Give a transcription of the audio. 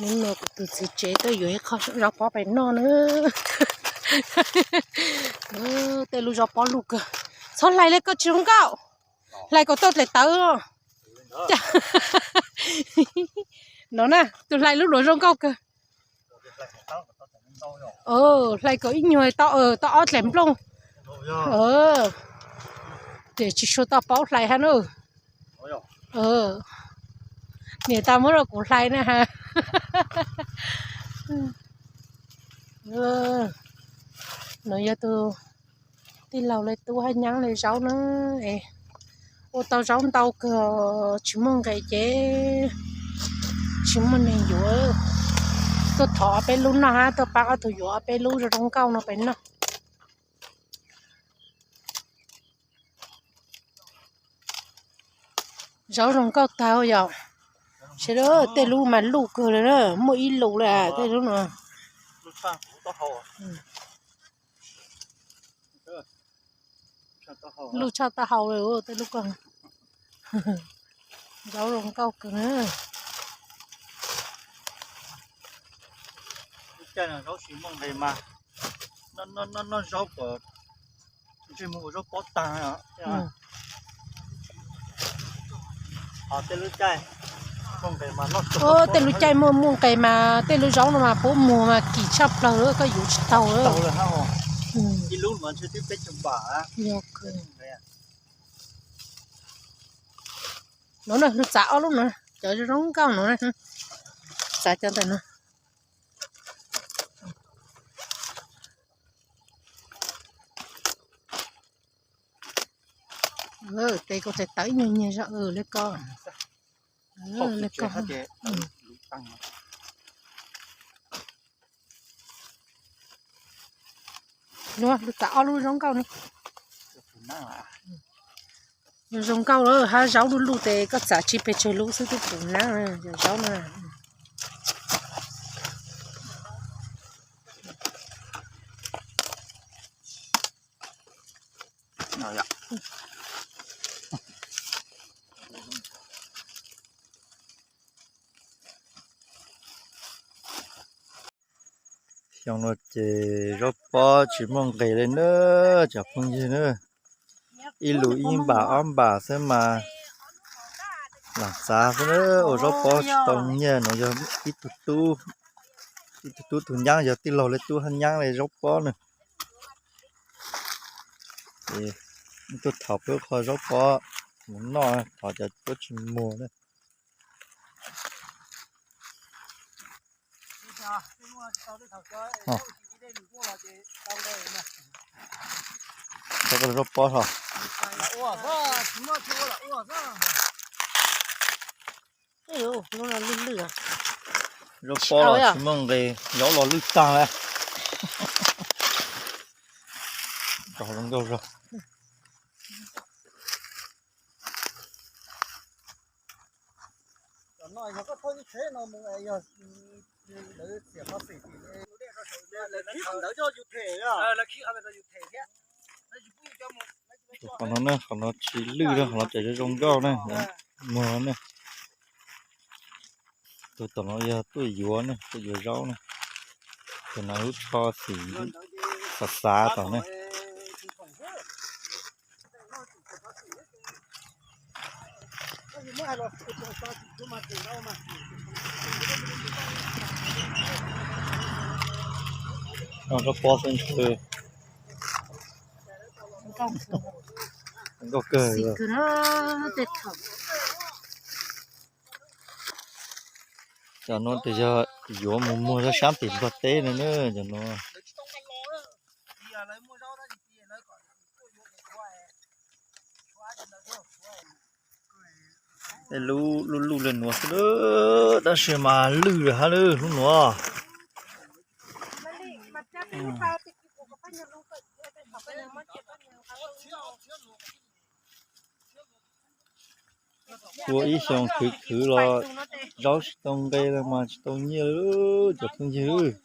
Hnub no kuv tus txiv tsev tuaj yuav ib qho zaub pob pem noj na. Tej lub zaub pob luj kawg. Txhob hlais li koj tsis zoo nkauj. Hlais kom tau daim tawv. No na, tus hlais lub duav zoo nkauj kawg. Hlais kom ib nyuag tau, tau ob dlaim nplooj. Ces tsis tshua tau paub hlais hab na. Niam tau muab rau kuv hlais na ha. No yog tus tij laug le tub hab nyab le zaub na. Ua tau zaub ntau kawg, tsis muaj nqis ces tsis muaj neeg yuav. Tuaj thov ob peb lub noj hab tuaj pab ob tug yuav ob peb lub zoo zoo nkauj no pem noj. Zaub zoo nkauj tag yom. Sawv daws, tej lub mas luj kawg li na, muaj ib lus li tej lub no. Luj tshaj taub hau li tej lub ko. Zaub zoo nkauj kawg na. Noj zaub kom ntsej muag ua zaub pob tag. Tej lub caij muaj muaj nqis mas tej lub zaub no mas pub muag mas kim tshaj plaws, koj yuav tsis taug lawm. No na, lug txav ob lub no, cov zoo nkauj no, txav cov ntawm no. Tes koj txais tawv ib nyuag nyuag zog li ko. Li ko. Lug txav ob lub zoo nkauj ne. Zoo nkauj lawm hab zaub luj luj tes koj txav tsis pes tsawg lub xwb twb puv nab zaub na. Xyoo no ces zaub pob tsis muaj nqis li na, cov phooj ywg na. Ib lus ib npam ob npam xwb mas lam txav xwb na, ua zaub pob tsis tau nyiaj no yog ib tug tub, ib tug tub tus nyab yog tij laug li tub hab nyab li zaub pob na. Ces tuaj thov peb qho zaub pob mus noj, thov cov pob tsis muag na. Zaub pob os. Zaub pob los tsis muaj nqis, zaub los lwj tag lawm. Zoo nkauj zog. Qhov no ne, qhov no tsis lwj, qhov no tseem zoo nkauj ne, muag ne. Tus tom no yog tuaj yuav ne, tuaj yuav zaub ne. Tus no lub tsho xim xav xav tom ne. Zaub pob xwb ntshe nkauj kawg. Cov no tes yog yuav mus muag sab tim Nplog teb no na, cov no. Tej lub luj luj li nuav xwb, tab sis mas lwj hab lub nuav. Ua ib xyoo khwv khwv los zaub tsis tau nqe los mas tsis tau nyiaj li cov phooj ywg.